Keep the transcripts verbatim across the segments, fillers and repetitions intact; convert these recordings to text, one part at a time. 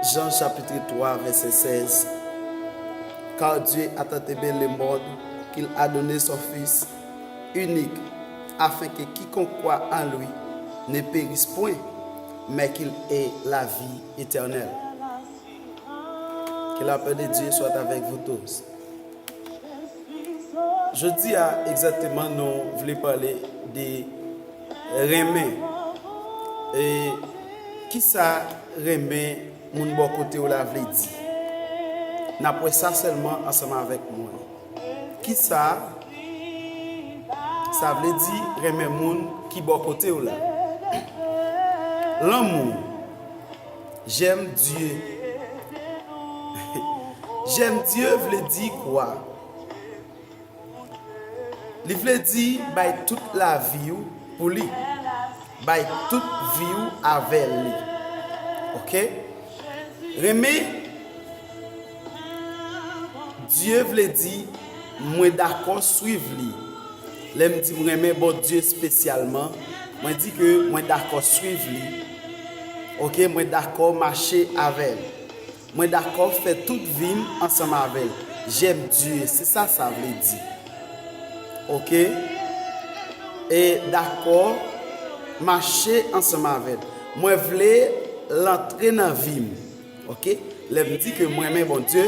Jean chapitre trois, verset seize. Car Dieu a tant aimé le monde qu'il a donné son Fils unique, afin que quiconque croit en lui ne périsse point, mais qu'il ait la vie éternelle. Que la paix de Dieu soit avec vous tous. Jodi a, egzakteman, nou vle pale de renmen. E kisa renmen moun bò kote w la vle di? N ap wè sa sèlman ansanm avèk mwen. Kisa sa vle di renmen moun ki bò kote w la? Lanmou. J'aime Dieu. J'aime Dieu vle di kwa? Li vle di bay tout lavi w pou li. Bay tout vi w avè li. Oke? Renmen Dye vle di mwen dakò swiv li. Lè m di m renmen Bondye espesyalman, mwen di ke mwen dakò swiv li. Oke, mwen dakò mache avè l. Mwen dakò fè tout vi m ansanm avè l. J'aime Dieu, se sa sa vle di. Oke? E dakò mache ansanm avè l. Mwen vle l antre nan vi m. Oke? Lè m di ke mwen renmen Bondye,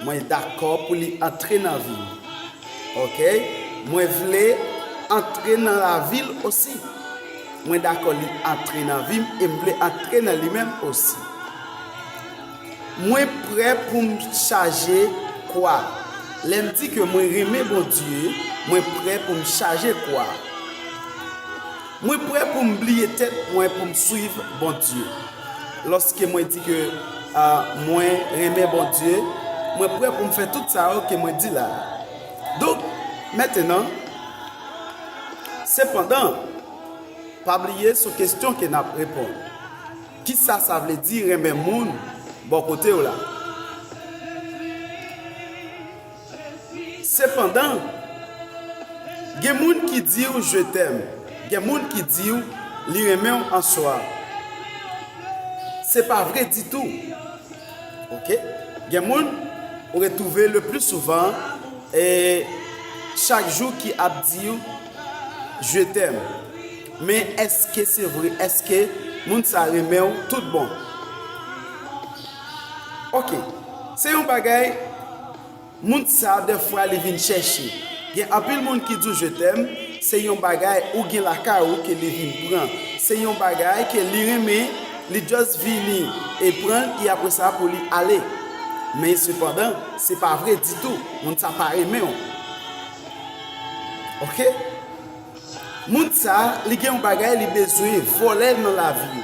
mwen dakò pou li antre nan vi m. Oke? Mwen vle antre nan lavi l osi. Mwen dakò li antre nan vi m e m vle antre nan li menm osi. Mwen prè pou m chaje kwa. Lè m di ke mwen renmen Bondye, mwen prè pou m chaje kwa. Mwen prè pou m bliye tèt mwen pou m swiv Bondye. Lòske mwen di ke, a, mwen renmen Bondye, mwen prè pou m fè tout sa yo ke mwen di la. Donk, mentenan, sepandan, pa bliye sou kesyon ke n ap reponn. Kisa sa vle di renmen moun bò kote w la? Sepandan, gen moun ki di w "je t'aime", gen moun ki di w li renmen w an swa. Se pa vre ditou. Oke? Gen moun ou retwouve le pli souvan e chak jou ki ap di w "je t'aime". Men èske se vre? Èske moun sa renmen w tout bon? Oke. Se yon bagay moun sa dèfwa li vin chèche. Gen anpil moun ki di w "je t'aime", se yon bagay ou gen lakay ou ke li vin pran. Se yon bagay ke li renmen, li just vini e pran l, e apre sa pou li ale. Men sepandan, se pa vre ditou. Moun sa pa renmen w. Oke? Moun sa, li gen yon bagay li bezwen vòlè nan lavi w.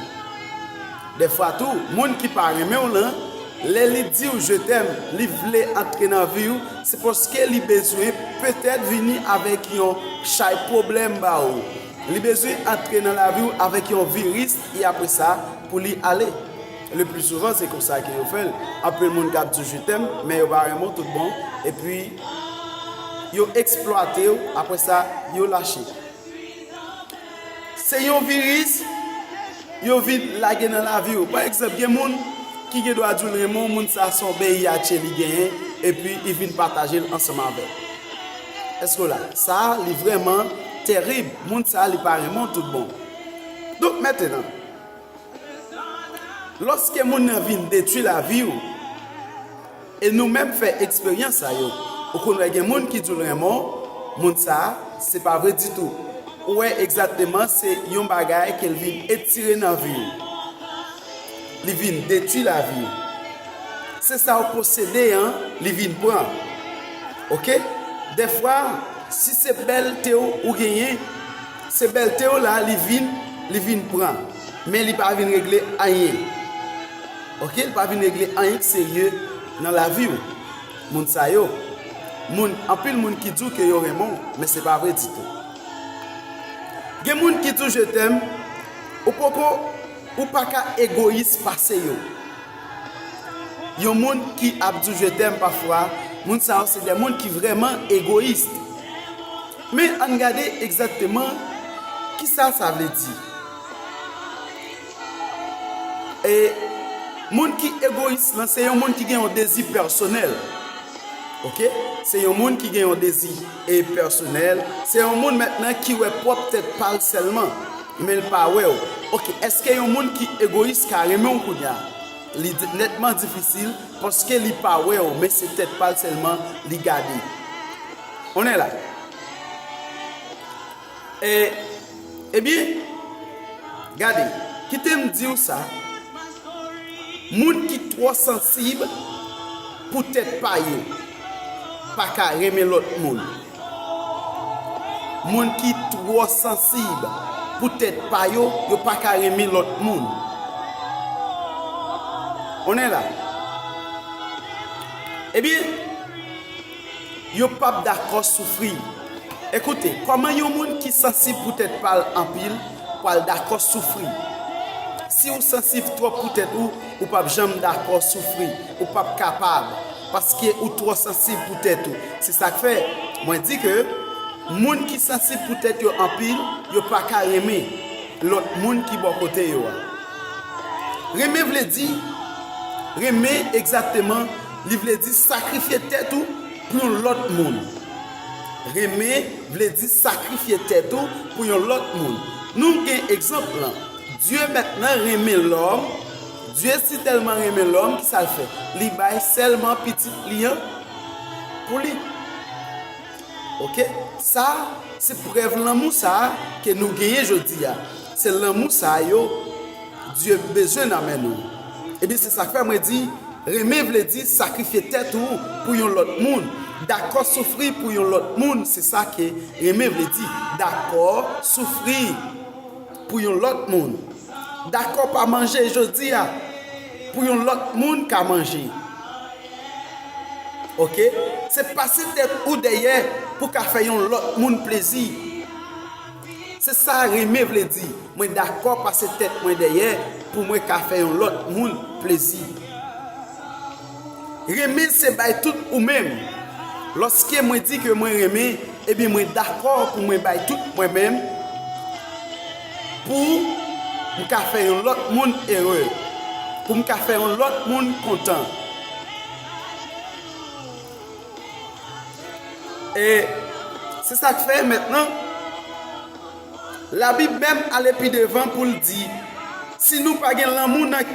Dèfwa tou, moun ki pa renmen w lan, lè li di w "je t'aime", li vle antre nan vi w, se paske li bezwen petèt vini avèk yon chay pwoblèm ba ou. Li bezwen antre nan lavi w avèk yon viris, e apre sa, pou li ale. Le pli souvan, se konsa ke yo fè l. Anpil moun k ap di w "je t'aime", men yo pa renmen w tout bon, epi yo eksplwate w, apre sa, yo lache. Se yon viris yo vin lage nan lavi w. Pa egzanp, gen moun ki gen dwa di w l renmen w, moun sa se yon V I H li genyen, epi li vin pataje l ansanm avè w. Èske w la? Sa a, li vrèman tèrib. Moun sa a, li pa renmen w tout bon. Donk, mentenan, lòske moun nan vin detwi lavi w, e nou menm fè eksperyans sa yo. Ou konn wè gen moun ki di w l renmen w, moun sa a, se pa vre ditou. Ou wè egzakteman se yon bagay ke l vin etire nan vi w. Li vin detwi lavi w. Se sa w posede an, li vin pran. Oke? Dèfwa, si se bèlte w ou genyen, se bèlte w la, li vin, li vin pran. Men li pa vin regle anyen. Oke, li pa vin regle anyen k serye nan lavi w. Moun sa yo, moun, anpil moun ki di w ke yo renmen w, men se pa vre ditou. Gen moun ki di w "je t'aime", ou poko, ou pa ka egoyis pase yo. Yon moun ki ap di w "je t'aime" pafwa, moun sa yo se de moun ki vrèman egoyis. Men ann gade egzakteman kisa sa vle di. E Moun ki egoyis lan, se yon moun ki gen yon dezi pèsonèl. Oke? Se yon moun ki gen yon dezi e pèsonèl. Se yon moun mentnan ki wè pwòp tèt pa l sèlman, men l pa wè w. Oke, èske yon moun ki egoyis ka renmen w kounye a? Li di- nètman difisil, paske li pa wè w, men se tèt pa l sèlman li gade. On est là? E, ebyen, gade, kite m di w sa, moun ki twò sansib pou tèt pa yo pa ka renmen lòt moun. Moun ki twò sansib pou tèt pa yo, yo pa ka renmen lòt moun. On est là? Ebyen, yo p ap dakò soufri. Ekoute, kòman yon moun ki sansib pou tèt pa l anpil pral dakò soufri? Si w sansib twòp pou tèt ou, ou p ap janm dakò soufri. Ou p ap kapab, paske ou twò sansib pou tèt ou. Se sa k fè mwen di ke moun ki sansib pou tèt yo anpil, yo pa ka renmen lòt moun ki bò kote yo a. Renmen vle di, renmen egzakteman, li vle di sakrifye tèt ou pou yon lòt moun. Renmen vle di sakrifye tèt ou pou yon lòt moun. Nou gen egzanp lan. Dye mentnan renmen lòm. Dye si tèlman renmen lòm, ki sa l fè? Li bay sèlman pitit li an pou li. Oke? Sa, se prèv lanmou sa a ke nou genyen jodi a. Se lanmou sa a yo Dye bezwen nan men nou. Ebyen, se sa k fè mwen di, renmen vle di sakrifye tèt ou pou yon lòt moun. Dakò soufri pou yon lòt moun, se sa ke renmen vle di. Dakò soufri pou yon lòt moun. Dakò pa manje jodi a pou yon lòt moun ka manje. Oke? Se pase tèt ou dèyè pou ka fè yon lòt moun plezi. Se sa renmen vle di. Mwen dakò pase tèt mwen dèyè pou mwen ka fè yon lòt moun plezi. Renmen se bay tout ou menm. Lòske mwen di ke mwen renmen, ebyen mwen dakò pou mwen bay tout mwen menm pou m ka fè yon lòt moun ere, pou m ka fè yon lòt moun kontan. E se sa k fè mentnan, Labib menm ale pi devan pou l di, si nou pa gen lanmou nan,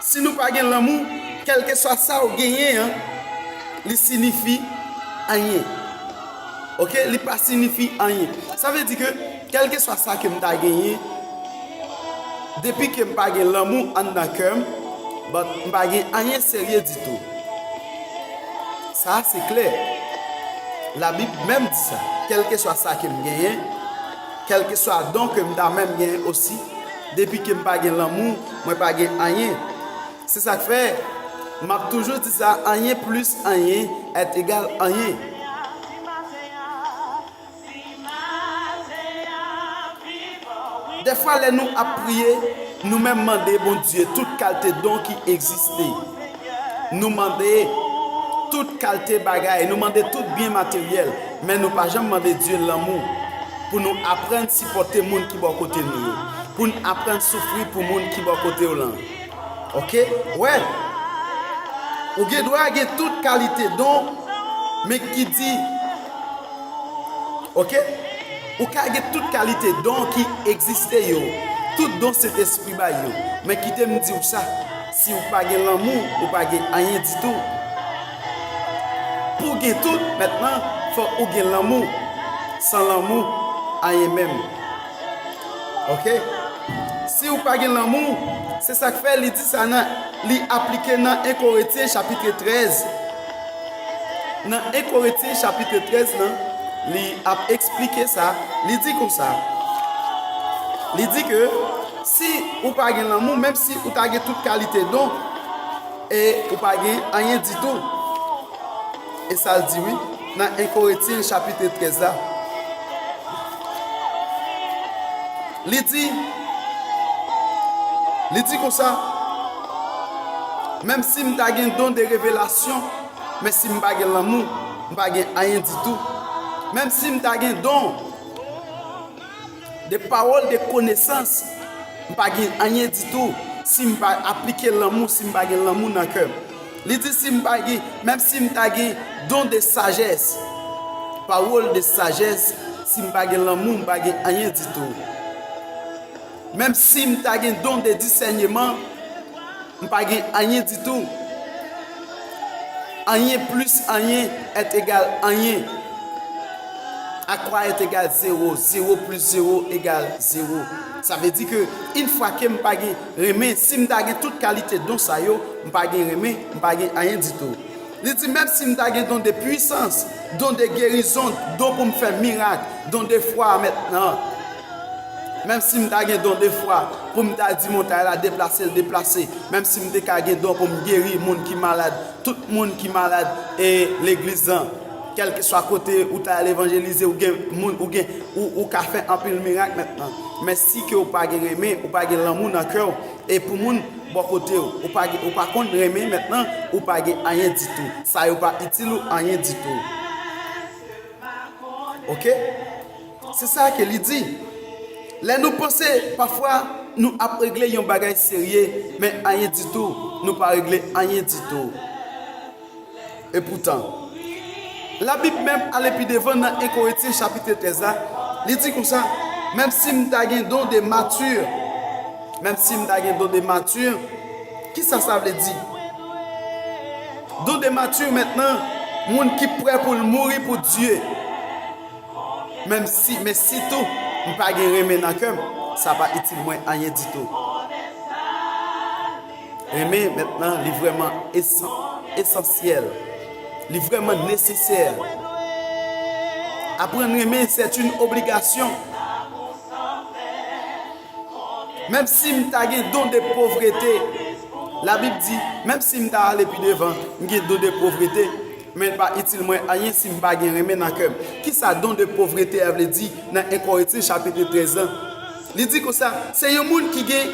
si nou pa gen lanmou, kèlkeswa sa w genyen an, li siyifi anyen. Oke, li pa siyifi anyen. Sa vle di ke kèlkeswa sa ke m ta genyen, depi ke m pa gen lanmou anndan kè m, but m pa gen anyen serye ditou. Sa a se klè. Labib menm di sa. Kèlkeswa sa ke m genyen, kèlkeswa don ke m ta menm genyen osi, depi ke m pa gen lanmou, mwen pa gen anyen. Se sa k fè, m ap toujou di sa, anyen plis anyen èt egal anyen. Dèfwa, lè nou ap priye, nou menm mande Bondye tout kalte don ki egziste. Nou mande tout kalte bagay, nou mande tout byen materyèl, men nou pa janm mande Dye lanmou pou nou aprann sipòte moun ki bò kote nou yo, pou n aprann soufri pou moun ki bò kote w lan. Oke? Wè, ou gen dwa gen tout kalite don, men ki di, oke? Ou ka gen tout kalite don ki egziste yo. Tout don Sentespri bay yo. Men kite m di w sa, si w pa gen lanmou, ou pa gen anyen ditou. Pou w gen tout, mentnan, fòk ou gen lanmou. San lanmou, anyen menm. Oke? Si w pa gen lanmou, se sa k fè li di sa nan, li aplike nan en Korentyen chapit trèz. Nan en Korentyen chapit trèz lan, li ap eksplike sa, li di konsa. Li di ke si ou pa gen lanmou, menm si ou ta gen tout kalite don, e ou pa gen anyen ditou. E sa l di wi, nan en Korentyen chapit trèz la. Li di, li di konsa, menm si m ta gen don de revelasyon, men si m pa gen lanmou, m pa gen anyen ditou. Menm si m ta gen don de pawòl de konesans, m pa gen anyen ditou. si m pa aplike lanmou, si m pa gen lanmou nan kè m. Li di si m pa gen, menm si m ta gen don de sajès, pawòl de sajès, si m pa gen lanmou, m pa gen anyen ditou. Menm si m ta gen don de disèneman, m pa gen anyen ditou. Anyen plis anyen est égal anyen. A kwa est égal zéro, zéro plus zéro égale zéro. Sa vle di ke, yon fwa ke m pa gen renmen, si m ta gen tout kalite don sa yo, m pa gen renmen, m pa gen anyen ditou. Li di, menm si m ta gen don de pwisans, don de gerizon, don pou m fè mirak, don de fwa mentnan. Menm si m ta gen don de fwa, pou m ta di montay la deplase, l deplase. Menm si m te ka gen don pou m geri moun ki malad, tout moun ki malad e legliz lan. Kèlkeswa kote ou ta al evanjelize, ou gen moun, ou gen, ou, ou ka fè anpil mirak mentnan. Men si ke ou pa gen renmen, ou pa gen lanmou nan kè w, e pou moun bò kote w, ou pa gen, ou pa konn renmen mentnan, ou pa gen anyen ditou. Sa yo pa itil ou anyen ditou. Oke? Se sa ke li di. Lè nou panse, pafwa, nou ap regle yon bagay serye, men anyen ditou, nou pa regle anyen ditou. Epoutan, Labib menm ale pi devan nan en Korentyen chapit trèz la, li di konsa, menm si m ta gen don de mati, menm si m ta gen don de mati, kisa sa vle di? Don de mati mentnan, moun ki prè pou l mouri pou Dye. Menm si, men sitou, m pa gen renmen nan kè m, sa pa itil mwen anyen ditou. Renmen mentnan, li vrèman esan-, esansyèl. Li vrèman nesesè. Aprann renmen, c'est une obligation. Menm si m ta gen don de povrete, Labib di, menm si m ta ale pi devan, m gen don de povrete, men l pa itil mwen anyen si m pa gen renmen nan kè m. Kisa don de povrete a vle di nan en Korentyen chapit trèz lan? Li di konsa, se yon moun ki gen,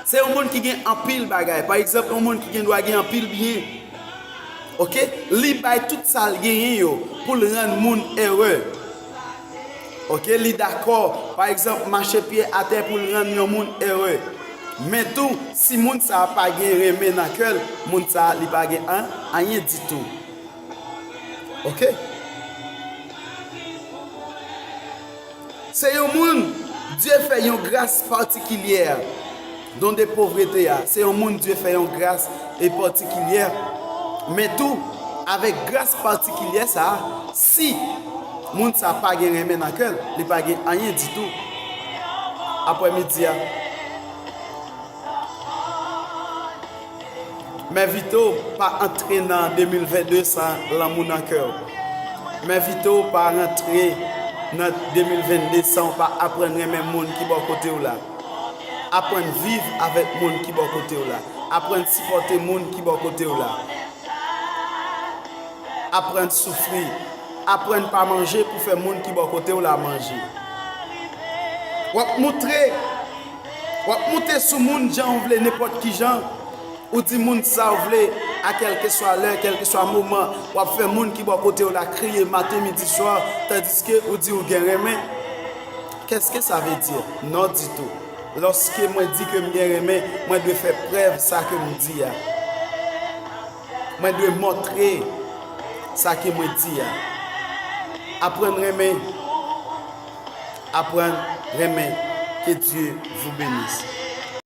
se yon moun ki gen anpil bagay. Pa egzanp, yon moun ki gen dwa gen anpil byen. Oke? Li bay tout sa l genyen yo pou l rann moun ere. Oke? Li dakò, pa egzanp, mache pye atè pou l rann yon moun ere. Men tou, si moun sa a pa gen renmen nan kè l, moun sa a, li pa gen an-, anyen ditou. Oke? Se yon moun Dye fè yon gras patikilyè. Don de povrete a, se yon moun Dye fè yon gras e patikilyè. Men tou, avèk gras patikilyè sa a, si moun sa pa gen renmen nan kè l, li pa gen anyen ditou. Aprèmidi a, m envite w pa antre nan de mil venn de san lanmou nan kè w. M envite w pa rantre nan de mil venn de san w pa aprann renmen moun ki bò kote w la. Aprann viv avèk moun ki bò kote w la. Aprann sipòte moun ki bò kote w la. Aprann soufri. Aprann pa manje pou fè moun ki bò kote w la manje. W ap moutre, w ap moute sou moun jan w vle, nenpòt ki jan. Ou di moun sa w vle, a kèlkeswa lè, kèlkeswa moman, w ap fè moun ki bò kote w la kriye maten, midi, swa, tandiske ou di ou gen renmen. Qu'est-ce que ça veut dire? Non ditou. Lòske mwen di ke m gen renmen, mwen dwe fè prèv sa ke m di a. Mwen dwe montre sa ke mwen di a. Aprann renmen. Aprann renmen. Que Dieu vous bénisse.